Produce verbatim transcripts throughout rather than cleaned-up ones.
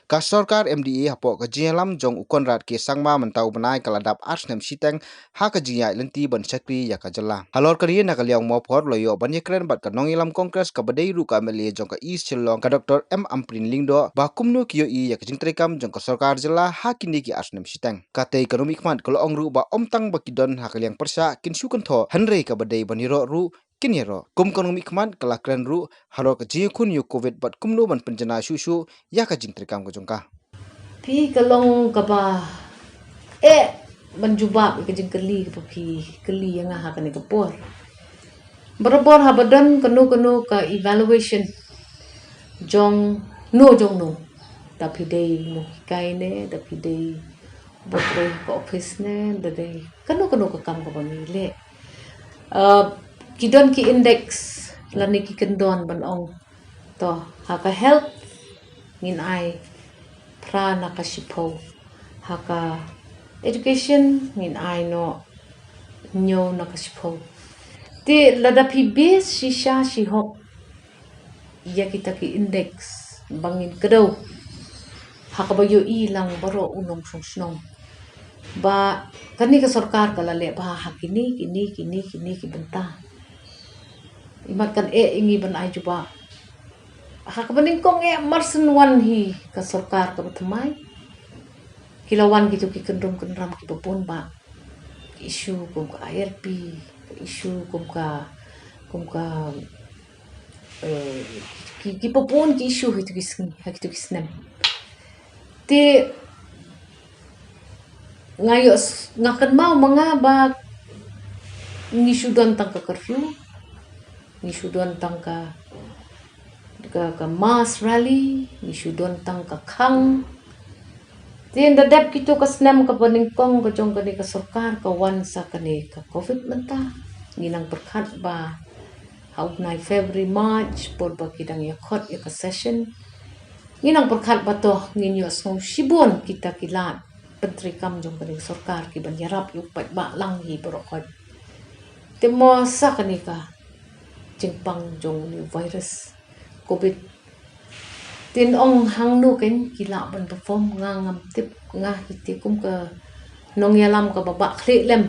Ka sorkar M D A hapoh ka jingïalam jong u Conrad K Sangma mynta u bnai ka la dap ar snem shiteng ha ka jingïaid lynti ban shakri ïa ka jylla. Halor kane na ka liang u Mawphor u la ïoh ban ïakren bad ka nongïalam Congress kaba dei ruh ka M L A jong ka East Shillong ka Doctor M Ampareen Lyngdoh ba kumno ki ïohi ïa ka jingtreikam jong ka sorkar jylla ha kine ki ar snem shiteng. Katei ka nongmihkhmat ka la ong ruh ba ym tang ba ki don ha ka liang pyrshah kin shu kynthoh hynrei kaba dei ban ïaroh ruh kin ïaroh. Kum ka nongmihkhmat ka la kren ruh halor ka jingïakhun ïa u Covid bad kumno ban pynjanai shuh shuh ïa ka jingtreikam ka jong ka. Phi, ka long kaba eh ban jubab ïa ka jingkylli kaba phi kylli ïa nga ha kane ka por. Barabor haba don kano kano ka evaluation jong no jong no, da phi dei nonghikai ne, da phi dei ba trei ha ka office ne, da dei kano kano ka kam kaba ngi leh. Uh, ki don ki index lane ki kyndon ban ong. To, ha ka health ngin ai phra na ka shiphew. Ha ka education ngin ai noh hynñiew na ka shiphew. Te lada phi base shisha shihok ïa kita ki index ba ngin kdew ha kaba ïohi lang baroh u nongshong shnong ba kane ka sorkar ka la leh bha ha kine kine kine kine ki bynta. Imat kan eh ïa ngi ban ai jubab. Ha kaba nyngkong eh mar shen wan hi ka sorkar kaba thymmai, ki la wan kito ki kyndrum kyndram kiba bun bah. Ki issue kum ka I L P, ka issue kum ka, kum ka, eh, ki, kiba bun ki issue ha kito ki sngi, ha kito ki snem. Te nga ïoh s-, nga kynmaw ma nga ba ngi shu don tang ka curfew, ngi shu don tang ka, ka, ka mass rally, ngi shu don tang ka khang. Te ynda dep kito ka snem kaba nyngkong ka jong kane ka sorkar ka wan sa kane ka Covid mynta, ngi nang pyrkhat ba ha u bnai February, March, por ba ki dang ïakhot ïa ka session, ngi nang pyrkhat ba to ngin ïohsngew shibun kita ki lad pyntreikam jong kane ka sorkar ki ban ïarap ïa u paidbah lang hi baroh khoit. Te mo sa kane ka jingpang jong une u virus Covid. Te ong hangno kein ki lah ban perform, nga ngam tip, nga hi te kum ka nongïalam kaba bah khlieh lem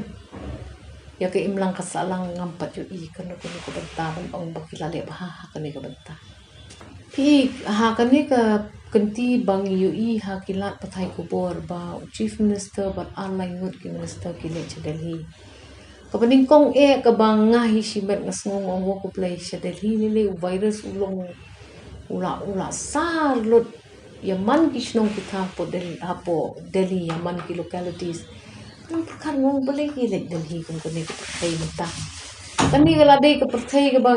ïa ka imlang ka sahlang, ngam pat ïohi kano kano ka bynta ban ong ba ki la leh bha ha kane ka bynta. Phi, ha kane ka kynti ba ngi ïohi ha ki lad pathai khubor ba u Chief Minister bad ar lai ngut ki minister ki leit sha Delhi. Kaba nyngkong eh kaba nga hi shimet nga sngew nga ong, ko Blei, sha Delhi lei lei u virus u long u la, u la sar lut ïa man ki shnong ki thaw hapoh Delhi, hapoh Delhi ïa man ki localities. Nga pyrkhat nga ong balei ki leit Delhi kum kane ka pyrthei mynta. Kane ka la dei ka pyrthei kaba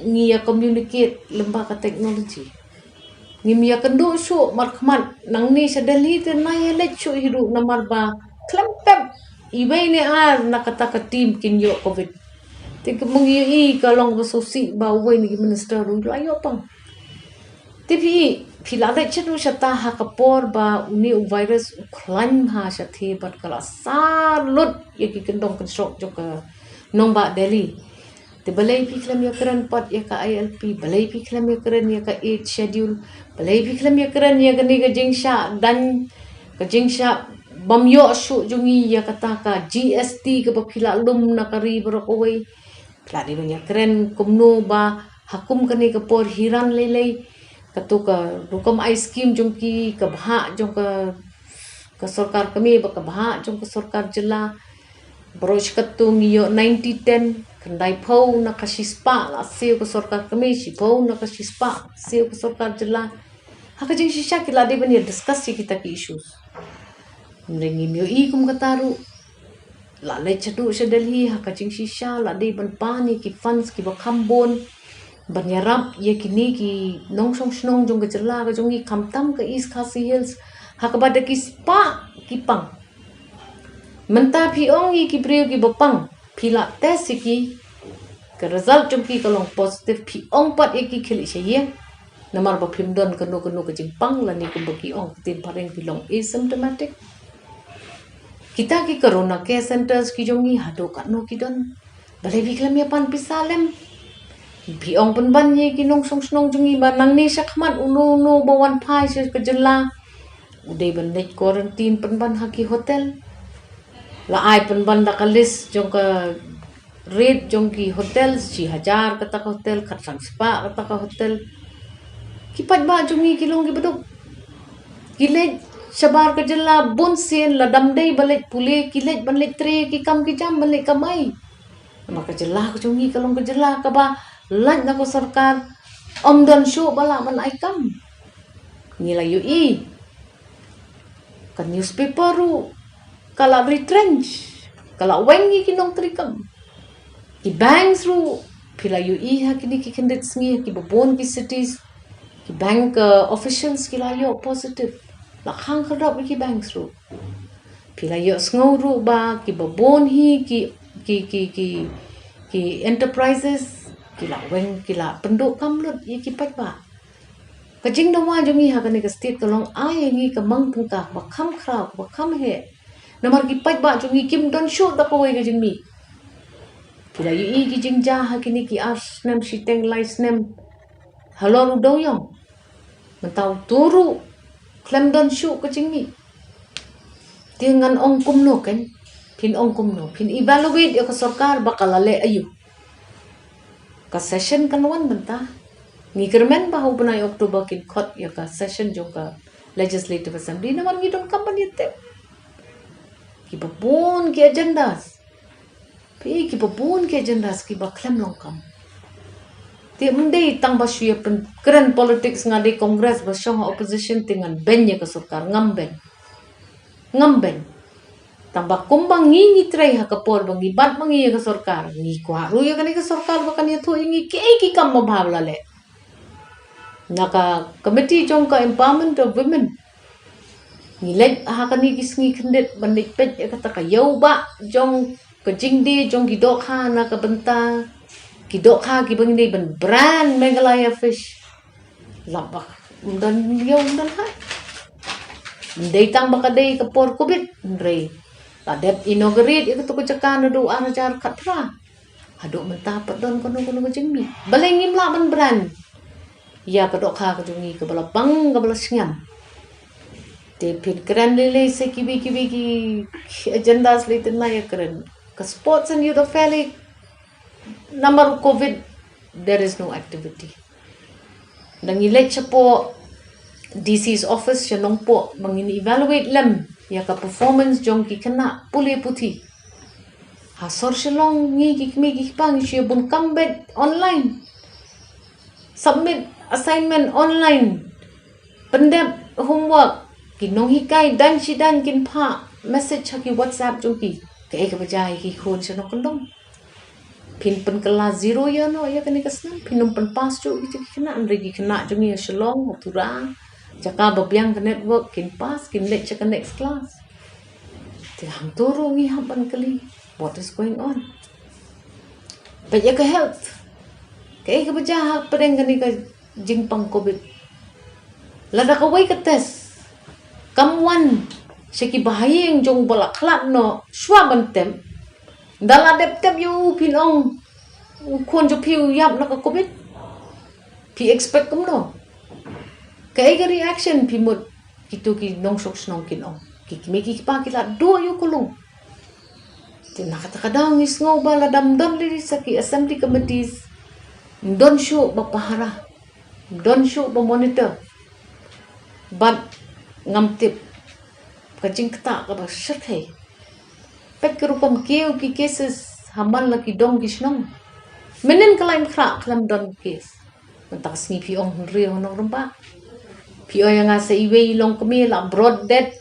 ngi ïa communicate lyngba ka technology. Ngim ïa kynduh shuh markhmat, nangne sha Delhi te nai ïa leit shuh hi ruh namar ba khlem pep iwei ne ar na kata ka team kin ïoh Covid. Te ka mynta ïohi ka long ba sngewsih ba uwei na ki minister ruh la ïoh pang. Te phi, phi la leit sha ruh shata ha ka por ba une u virus u khlaiñ ha shatei bad ka la sar lut ïa ki kyndong kynshrok jong ka nongbah Delhi. Te balei phi khlem ïa kren pat ïa ka I L P, balei phi khlem ïa kren ïa ka eighth schedule, balei phi khlem ïa kren ïa kane ka jingshah daiñ, ka jingshah bym ïoh shuh jong ngi ïa kata ka G S T kaba phi la lum na ka ri baroh kawei. Phi la dei ban ïa kren kumno ba ha kum kane ka por hi ran lei lei. Kato ka rukom ai skim jong ki ka bhah jong ka, ka sorkar kmie bad ka bhah jong ka sorkar jylla. Baroh shi katto ngi ïoh ninety ten, khyndai phew na ka shispah la siew ka sorkar kmie, shiphew na ka shispah siew ka sorkar jylla. Ha ka jingshisha ki la dei ban ïa discuss ïa kita ki issues. Hynrei ngim ïohi kum kata ruh. La leit shaduh sha Delhi ha ka jingshisha la dei ban pan ïa ki funds kiba kham bun ban ïarap ïa kine ki nongshong shnong jong ka jylla ka jong ngi, khamtam ka East Khasi Hills ha kaba da ki spah ki pang. Mynta phi ong ïa ki briew kiba pang, phi la test ïa ki, ka result jong ki ka long positive, phi ong pat ïa ki khie leit sha ïing. Namar ba phim don kano kano ka jingpang lane kumba ki ong ktien phareng phi long asymptomatic. Kita ki corona care centers ki jong ngi haduh katno ki don? Balei phi khlem ïa pan pisa lem? Phi ong pynban ïa ki nongshong shnong jong ngi ba nangne shakhmat uno uno ba wan phai sha ka jylla U dei ban leit quarantine pynban ha ki hotel. La ai pynban da ka list jong ka rate jong ki hotel, shi hajar kata ka hotel, khatsan spah kata ka hotel. Ki paidbah jong ngi ki long ki baduk. Ki leit shabar ka jylla bun sien, la dam dei ba leit pule, ki leit ban leit trei ki kam ki jam, ban leit kamai. Namar ka jylla ka jong ngi ka long ka jylla kaba lait na ka sorkar, ym don shuh ba lah ban ai kam. Ngi la ïohi, ka newspaper ruh ka la retrench, ka la weng ïa ki nongtrei kam. Ki banks ruh, phi la ïohi ha kine ki khyndiat sngi ha kiba bun ki cities, ki bank, uh, officials ki la ïoh positive. La khang khyrdop ïa ki banks ruh. Phi la ïohsngew ruh ba kiba bun hi ki, ki, ki, ki, ki enterprises ki la weng, ki la pynduh kam lut ïa ki paidbah. Ka jingdawa jong ngi ha kane ka state ka long, ai ïa ngi ka mang tyngka ba kham khraw, ba kham heh. Namar ki paidbah jong ngi kim don shuh da kawei ka jingmih. Phi la ïohi ki jingjia ha kine ki ar snem shiteng lai snem halor u dewïong. Mynta uto ruh khlem don shuh ka jingmih. Te ngan ong kumno, kan? Phin ong kumno? Phin evaluate ïa ka sorkar ba ka la leh aïu. Ka session kan wan mynta. Ngi kyrmen ba ha u bnai October kin khot ïa ka session jong ka Legislative Assembly, namar ngi donkam ban ïatep. Kiba bun ki agendas. Phi, kiba bun ki agendas kiba khlem long kam. Te ym dei tang ba shu ïa pynkren politics, nga dei Congress ba shong ha opposition te ngan beiñ ïa ka sorkar, ngam beiñ. Ngam beiñ. Tang ba kumba ngi ngi trei ha ka por ba ngi bat ma ngi ïa ka sorkar, ngi kwah ruh ïa kane ka sorkar ba kan ïathuh ïa ngi kiei ki kam ba bha ba la leh. Na ka committee jong ka empowerment of women, ngi leit ha kane ki sngi khyndiat ban leit peit ïa kata ka ïew ba jong ka jingdie jong ki dohkha na ka bynta ki dohkha kiba ngi dei ban brand Meghalaya Fish. La ba ym don ïew, ym don hai. Ym dei tang ba ka dei ka por covid, hynrei la dep inaugurate ïa kata ka jaka naduh ar hajar khatphra. Haduh mynta pat don kano kano ka jingmih. Balei ngim lah ban brand ïa ka dohkha ka jong ngi kaba la bang, kaba la shngiam? Te phin kren lei lei sa kiwei kiwei ki agendas, lei te na ïa kren. Ka Sports and Youth Affairs lei, namar u covid there is no activity. Da ngi leit shapoh D C's office sha Nongpoh ba ngin evaluate lem ïa ka performance jong ki khynnah pule puthi. Ha sor Shillong ngi ki kmie ki kpa ngi shu ïa bun kam beit online. Submit assignment online. Pyndep homework. Ki nonghikai dang shi dang kin phah message ha ki WhatsApp jong ki. Kaei kaba jia ïa ki khun sha nongkyndong? Phin pynkylla zero ïa no ïa kane ka snem, phin ym pynpass shuh ïa ki khynnah, hynrei ki khynnah jong ngi ha Shillong, ha Tura, jaka ba biang ka network, kin pass, kin leit sha ka next class. Te hangto ruh ngi hap ban kylli, what is going on? Peit ïa ka health. Kaei kaba jia ha pdeng kane ka jingpang covid? Lada kawei ka test kam wan sha ki bahaïing jong u ba la khlad noh shuwa ban tep, da la dep tep ïa u phin ong u khun jong phi u ïap na ka covid? Phi expect kumno? Kaei ka reaction phi mut kito ki nongshong shnong kin ong? Ki kmie ki kpa ki la duh ïa u kulung. Te na kata ka daw ngi sngew ba lada ym don lei sa ki assembly committees, ym don shuh ba pahara, ym don shuh ba monitor. Bad ngam tip ka jingktah kaba shyrkhei. Peit ka rukom kiew ki cases ha man la ki dong ki shnong. Mynnin ka lai Mykhrah khlem don case. Mynta ka sngi phi ong hynriew ha Nongrynbah. Phi ong ïa nga sa iwei i longkmie la brought dead,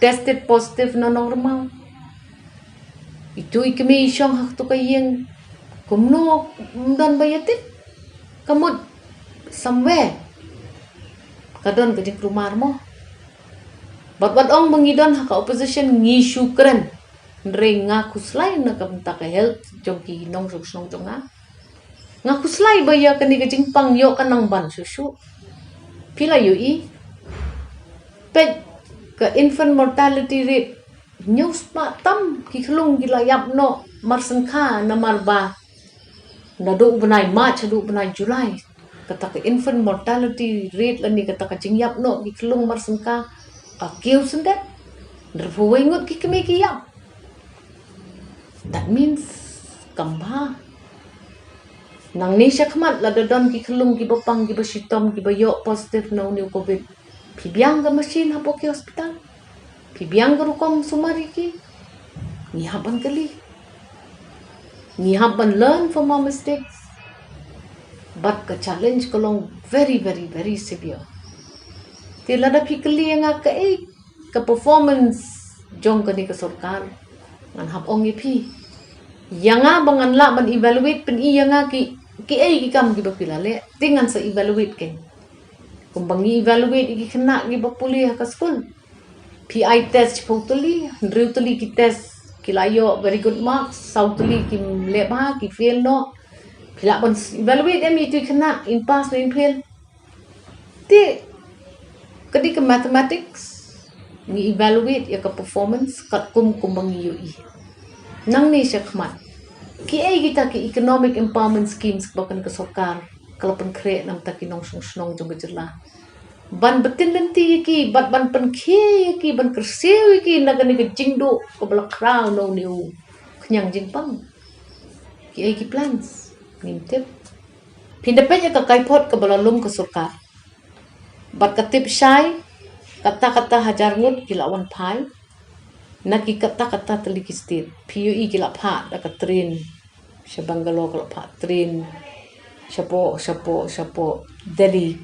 tested positive na Nongrynbah. Itu i kmie i shong ha katu ka ïing. Kumno ym don ba ïatip? Ka mut somewhere ka don ka jingkulmar mo. Bad wat ong ba ngi don ha ka opposition ngi shu kren. Hynrei nga khuslai na ka bynta ka health jong ki nongshong shnong jong nga. Nga khuslai ba ïa kane ka jingpang ïoh ka nang ban shuh shuh. Phi la ïohi? Peit ka infant mortality rate, hynñiew spah tam ki khyllung ki la ïap noh marsynkha namar ba naduh u bnai March haduh u bnai July, kata ka infant mortality rate lane kata ka jingïap noh ki khyllung marsynkha Ka kiew syndet. Hynriewphew wei ngut ki kmie ki ïap. That means, kam bha. Nangne shakhmat lada don ki khyllung kiba pang, kiba shitom, kiba ïoh positive na une u covid, phi biang ka machine hapoh ki hospital? Phi biang ka rukom sumar ïa ki? Ngi hap ban kylli. Ngi hap ban learn from our mistakes. But ka challenge ka long very, very, very severe. Te lada phi kylli ïa nga kaei ka performance jong kane ka sorkar, ngan hap ong ïa phi. Ïa nga ba ngan lah ban evaluate, pyni ïa nga ki, kiei ki kam kiba phi la leh, te ngan sa evaluate kein. Kumba ngi evaluate ïa ki khynnah kiba pule ha ka skul. Phi ai test shiphew tylli, hynriew tylli ki test ki la ïoh very good marks, saw tylli kim leh bha, ki fail noh. Phi lah ban evaluate em ïa itu i khynnah in pass ne in fail? Te ka dei ka mathematics, ngi evaluate ïa ka performance katkum kumba ngi ïohi. Nangne shakhmat, kiei kita ki economic empowerment schemes ba kane ka sorkar ka la pynkhreh na bynta ki nongshong shnong jong ka jylla, ban btin lynti ïa ki, bad ban pynkhie ïa ki, ban kyrsiew ïa ki na kane ka jingduh kaba la khraw na une u khñiang jingpang? Kiei ki plans? Ngim tip. Phin da peit ïa ka kaiphod kaba la lum ka sorkar. Bad ka tip shai, katta katta hajar ngut ki la wan phai na ki katta katta tylli ki state. Phi ïohi ki la phah da ka train sha Bangalore, ki la phah train shapoh, shapoh, shapoh Delhi.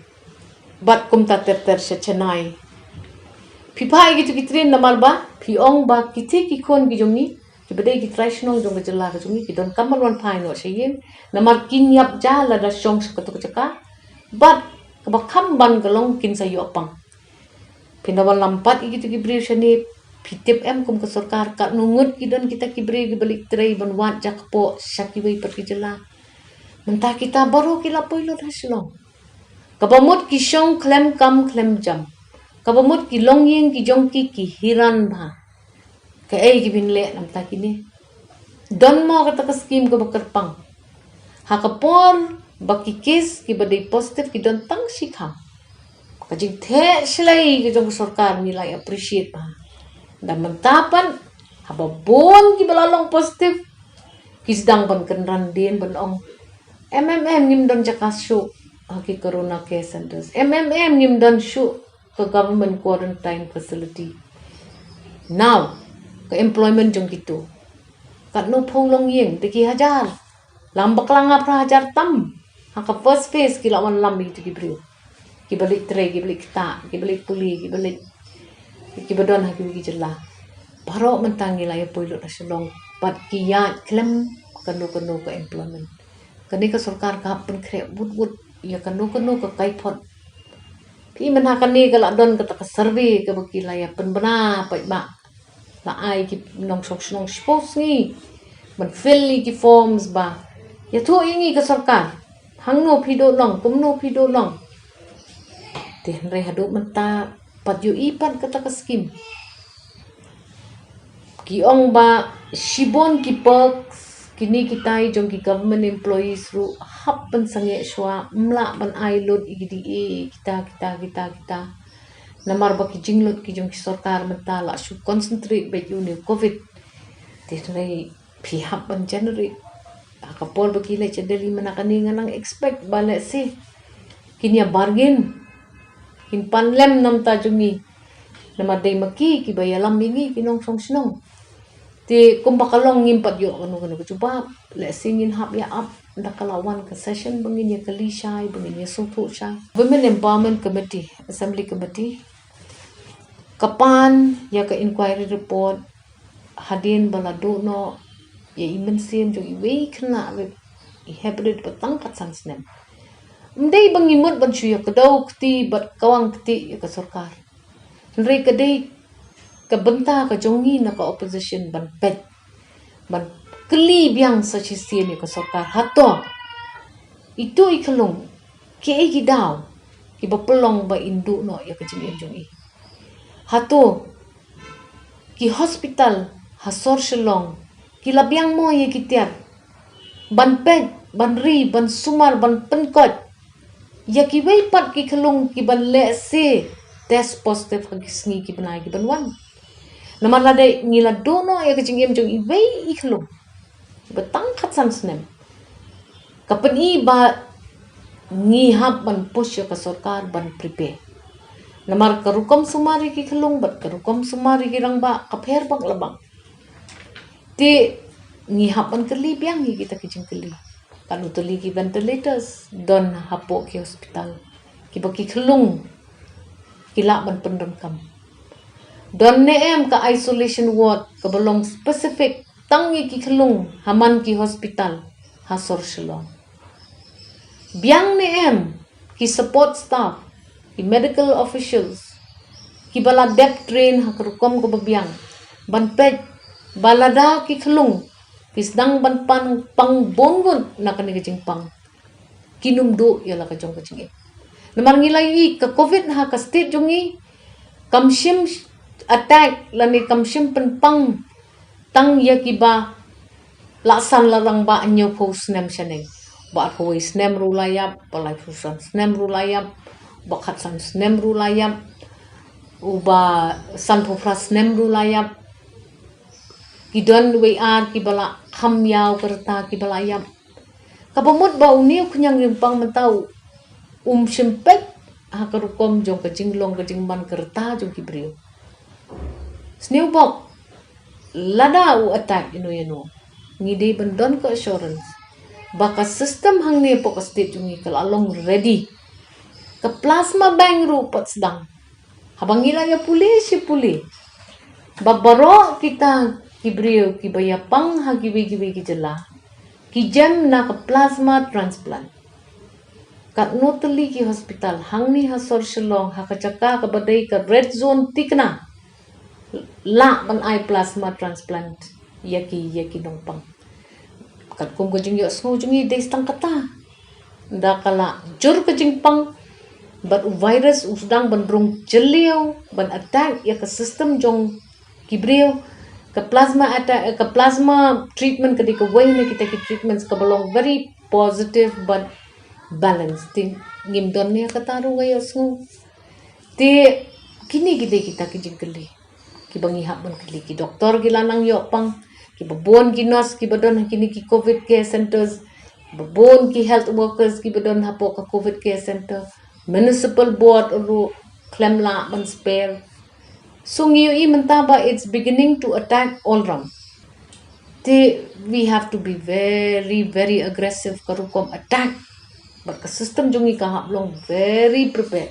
Bad kumta ter ter sha Chennai. Phi phah ïa kitu ki train namar ba phi ong ba kiti ki khun ki jong ngi, kiba dei ki trai shnong jong ka jylla ka jong ngi, ki donkam ban wan phai noh sha ïing, namar kin ïap ja lada shong sha katu ka jaka. Bad kaba kham ban ka long kin sa ïoh pang. Phin da wan lam pat ïa kitu ki briew shane, phi tip em kum ka sorkar katno ngut ki don kita ki briew kiba leit trei ban wad ja kpoh sha kiwei pat ki jylla? Mynta kita baroh ki la poi lut ha Shillong. Kaba mut ki shong khlem kam khlem jam. Kaba mut ki longïing ki jong ki ki hiran bha. Kaei ki phin leh na bynta kine? Don mo kata ka skim kaba kyrpang? Ha ka por ba ki case kiba dei positive ki don tang shi kham. Ka jingtheh shlei ka jong ka sorkar ngi la appreciate bha. Da mynta pat haba bun kiba la long positive, ki sdang ban kynran dien ban ong, "Em em em, ngim don jaka shuh ha ki Corona Care Centres. Em em em, ngim don shuh ka government quarantine facility." Now, ka employment jong kitu, katno phew longïing, da ki hajar, lam bakla nga phra hajar tam. Ha ka first phase ki la wan lam ïa kitu ki briew kiba leit trei, kiba leit ktah, kiba leit pule, kiba leit, kiba don ha kiwei ki jylla. Baroh mynta ngi la ïa poi lut ha Shillong bad ki ïaid khlem kano kano ka employment. Kane ka sorkar ka hap pynkhreh wut wut ïa kano kano ka kaiphod. Phi mynta kane ka la don kata ka survey kaba ki la ïa pynbna paidbah. La ai ki nongshong shnong shiphew sngi ban fill ïa ki forms ba ïathuh ïa ngi ka sorkar, hangno phi duh long, kumno phi duh long. Te hynrei haduh mynta pat ïohi pat kata ka skim. Ki ong ba shibun ki perks, kine kitai jong ki government employees ruh hap pynsangeh shuwa, ym lah ban ai lut ïa ki D A, kita, kita, kita, kita. Namar ba ki jinglut ki jong ki sorkar mynta la shu concentrate beit ïa une u covid. Te hynrei phi hap ban generate. Ha ka por ba ki leit sha Delhi mynta kane nga nang expect ba lehse kin ïa bargain, kin pan lem na bynta jong ngi. Namar dei ma ki kiba ïalam ïa ngi ki nongshong shnong. Te kumba ka long ngim pat ïoh kano kano ka jubab. Lehse ngin hap ïa ap da ka la wan ka session ba ngin ïa kylli shai, ba ngin ïa sngewthuh shai. Women Empowerment Committee, Assembly Committee, ka pan ïa ka inquiry report hadien ba la duh noh ïa i mynsiem jong iwei i khynnah Rep, i Heprit ba tang khatsan snem. Ym dei ba ngi mut ban shu ïa kdew kti bad kawang kti ïa ka sorkar. Hynrei ka dei ka bynta ka jong ngi na ka opposition ban peit, ban kylli biang sa shisien ïa ka sorkar, hato itu i khyllung, kiei ki daw kiba pynlong ba in duh noh ïa ka jingim jong i? Hato ki hospital ha sor Shillong ki la biang mo ïa ki tiar ban peit, ban ri, ban sumar, ban pynkoit ïa kiwei pat ki khyllung kiba lehse test positive ha ki sngi ki bnai ki ban wan. Namar lada ngi la duh noh ïa ka jingim jong iwei i khyllung ba tang khatsan snem, ka pyni ba ngi hap ban push ïa ka sorkar ban prepare. Namar ka rukom sumar ïa ki khyllung bad ka rukom sumar ïa ki rangbah ka pher bak la bak. Te ngi hap ban kylli biang ïa kita ki jingkylli. Katno tylli ki ventilators don hapoh ki hospital kiba ki khyllung ki lah ban pyndonkam? Don ne em ka isolation ward kaba long specific tang ïa ki khyllung ha man ki hospital ha sor Shillong? Biang ne em ki support staff, ki medical officials kiba la dep train ha ka rukom kaba biang ban peit ba lada ki khyllung ki sdang ban pang, pang bun bun na kane ka jingpang, kin ym duh ïa la ka jong ka jingim? Namar ngi la ïohi ka covid ha ka state jong ngi kam shym attack lane kam shym pynpang tang ïa kiba la san la rangbah hynñiewphew snem shaneng. Ba arphew wei snem ruh la ïap, ba laiphew san snem ruh la ïap, ba khatsan snem ruh la ïap, uba sanphew phra snem ruh la ïap. Ki don wei ar kiba la kham ïaw ka rta kiba la ïap. Kaba mut ba une u khñiang ringpang mynta um shym peit ha ka rukom jong ka jinglong ka jingman ka rta jong ki briew. Sniewbok, lada u attack ïano ïano, ngi dei ban don ka assurance ba ka system hangne hapoh ka state jong ngi ka la long ready. Ka plasma bank ruh pat sdang. Haba ngi la ïa pule shi pule ba baroh kita ki briew kiba ïa pang ha kiwei kiwei ki jylla ki jem na ka plasma transplant. Katno tylli ki hospital hangne ha sor Shillong ha ka jaka kaba dei ka red zone tikna lah ban ai plasma transplant ïa ki, ïa ki nongpang. Katkum ka jingïohsngew jong ngi dei tang kata. Da ka la jur ka jingpang bad u virus u sdang ban rung jylliew ban attack ïa ka system jong ki briew. Ka plasma attack, ka plasma treatment ka dei kawei na kita ki treatments kaba long very positive bad balanced. Te ngim don ne kata ruh ka ïohsngew. Te kine ki dei kita ki jingkylli kiba ngi hap ban kylli. Ki doktor ki la nang ïoh pang, kiba bun ki nurse kiba don ha kine ki covid care centers, kiba bun ki health workers kiba don hapoh ka covid care center, municipal board ruh khlem lah ban spare. So ngi ïohi mynta ba it's beginning to attack all round. Te we have to be very, very aggressive ka rukom attack. Bad ka system jong ngi ka hap long very prepared.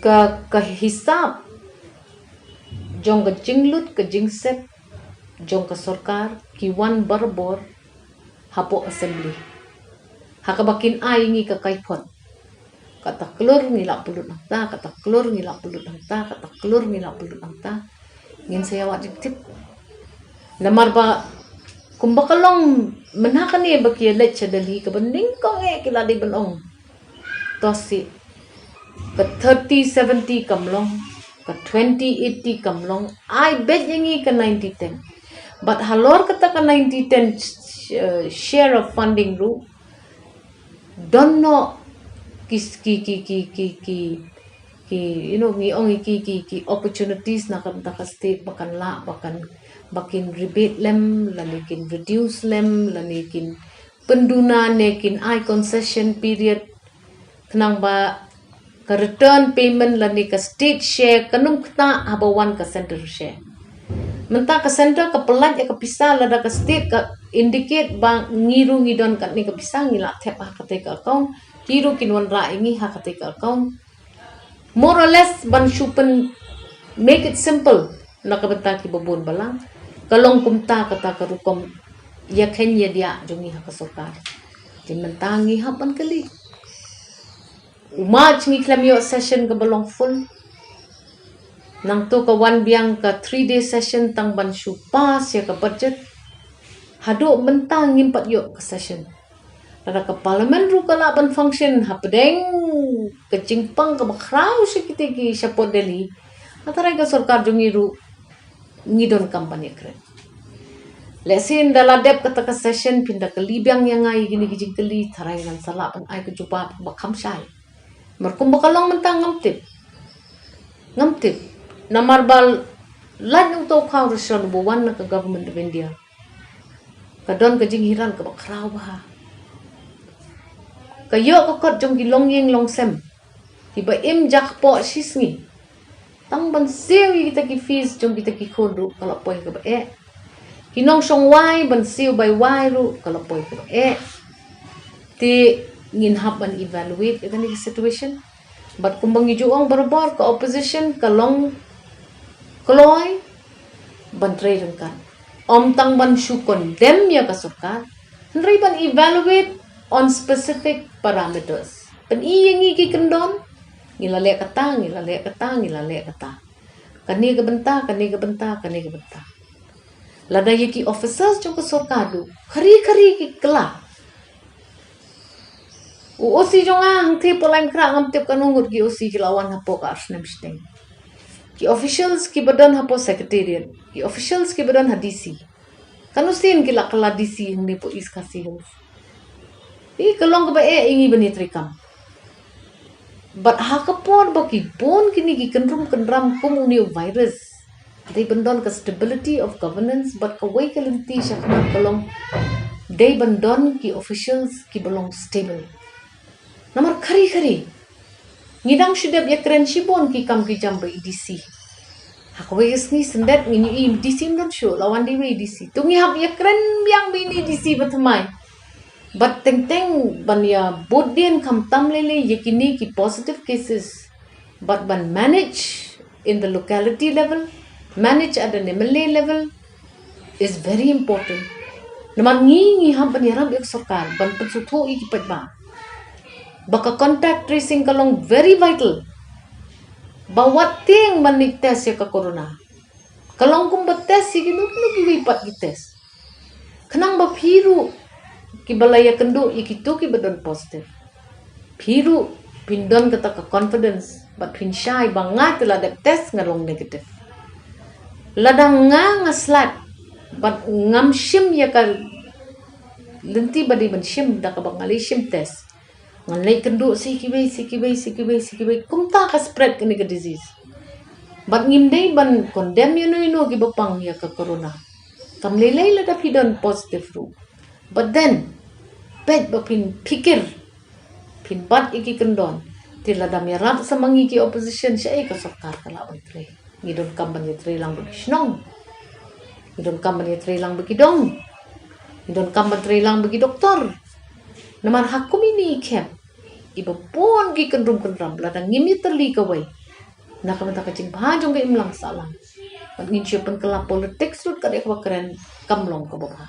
Ka, ka hisap jong ka jinglut ka jingset jong ka sorkar ki wan barabor hapoh assembly ha kaba kin ai ngi ka kaiphod. Kata klur ngi lah pynlut hangta, kata klur ngi lah pynlut hangta, kata klur ngi lah pynlut hangta. Ngin sa ïa wad jingtip. Namar ba kumba ka long mynha kane ba ki ïa leit sha Delhi kaba nyngkong eh ki la dei ban ong, to sih, ka thirty seventy kam long, ka twenty eighty kam long, ai beit ïa ngi ka ninety ten. Bad halor kata ka ninety ten sh-, eh, share of funding ruh don noh ki, ki, ki, you know, ngi ong ki, ki, ki opportunities na ka bynta ka state ba kan lah, ba kan, ba kin rebate lem lane kin reduce lem lane kin pynduna ne kin ai concession period khnang ba ka return payment lane ka state share kan ym ktah haba wan ka center share. Mynta ka center ka pyllait ïa ka pisa, lada ka state ka indicate ba ngi ruh ngi don katne ka pisa, ngi lah thep ha katei ka account, ki ruh kin wanrah ïa ngi ha katei ka account. More or less ban shu pyn make it simple na ka bynta kiba bun balang. Ka long kumta kata ka rukom ïakheiñ ïadiah jong ngi ha ka sorkar. Te mynta ngi hap ban kylli. U March ngi khlem ïoh session kaba long full. Nangta ka wan biang ka three day session tang ban shu pass ïa ka budget. Haduh mynta ngim pat ïoh ka session. Lada ka parliament ruh ka lah ban function hapdeng ka jingpang kaba khraw sha kitei ki shapoh Delhi, ha tharai ka sorkar jong ngi ruh ngi donkam ban ïakren. Lehse ynda la dep kata ka session phin da kylli biang ïa nga ïa kine ki jingkylli, tharai ngan sa lah ban ai ka jubab ba kham shai. Namar kumba ka long mynta ngam tip. Ngam tip. Namar ba lait nong to khaw rishon ba wan na ka Government of India, ka don ka jinghiran kaba khraw bha. Ka ïoh ka kot jong ki longïing longsem, kiba im jakpoh shisngi, tang ban siew ïa kita ki fees jong kita ki khun ruh ka la poi kaba eh. Ki nongshong wai ban siew bai wai ruh ka la poi kaba eh. Te ngin hap ban evaluate ïa kane ka situation. Bad kumba ngi ju ong barabor, ka opposition ka long kloi ban trei ryngkat, ym tang ban shu condemn ïa ka sorkar, hynrei ban evaluate on specific parameters. Pyni ïa ngi ki kyndon, ngi la leh kata, ngi la leh kata, ngi la leh kata. Kane ka bynta, kane ka bynta, kane ka bynta. Lada ïa ki officers jong ka sorkar ruh, khari khari ki kylla. U OC jong nga hangtei Polainkhra, ngam tip katno ngut ki OC ki la wan hapoh ka ar snem shiteng. Ki officials kiba don hapoh Secretariat, ki officials kiba don ha DC. Katno sien ki la kylla DC hangne hapoh East Khasi Hills. Ïa ka long kaba eh ïa ngi ban ïatreikam. Bad ha ka por ba ki bun kine ki kynrum kynram kum une u virus, dei ban don ka stability of governance, bad kawei ka lynti shakhmat ka long, dei ban don ki officials kiba long stable. Namar khari khari ngi dang shu dep ïakren shibun ki kam ki jam bad i DC. Ha kawei ka sngi syndet ngin ïohi i DC ym don shuh, la wan dei wei i DC. To ngi hap ïakren biang bad ine i DC ba thymmai. Bad teng teng ban ïa bud dien khamtam lei lei ïa kine ki positive cases, bad ban manage in the locality level, manage at an MLA level is very important. Namar ngi, ngi hap ban ïarap ïa ka sorkar ban pynsngewthuh ïa ki paidbah ba ka contact tracing ka long very vital. Ba wat tieng ban leit test ïa ka corona, ka long kumba test ïa kino kino kiwei pat ki test. Khnang ba phi ruh kiba la ïakynduh ïa kito kiba don positive, phi ruh phin don kata ka confidence bad phin shai ba nga te la dep test nga long negative. Lada nga nga slad bad ngam shim ïa ka lynti ba dei ban shim da kaba nga leit shim test, ngan leit kynduh sa ïa kiwei, sa ïa kiwei, sa ïa kiwei, sa ïa kiwei, kumta ka spread kane ka disease. Bad ngim dei ban condemn ïano ïano kiba pang ïa ka corona. Kam lei lei lada phi don positive ruh. But then, peit ba phin phikir, phin bat ïa ki kyndon. Te lada ym ïarap sa ma ngi ki opposition, shaei ka sorkar ka lah ban trei? Ngi donkam ban ïatrei lang bad ki shnong. Ngi donkam ban ïatrei lang bad ki dong. Ngi donkam ban trei lang bad ki doktor. Namar ha kum ine i khep, iba bun ki kynrum kynram, lada ngim ïatylli kawei, na ka bynta ka jingbha jong ka imlang sahlang, bad ngin shu pynkylla politics ruh kat ïa kaba kren, kam long kaba bha.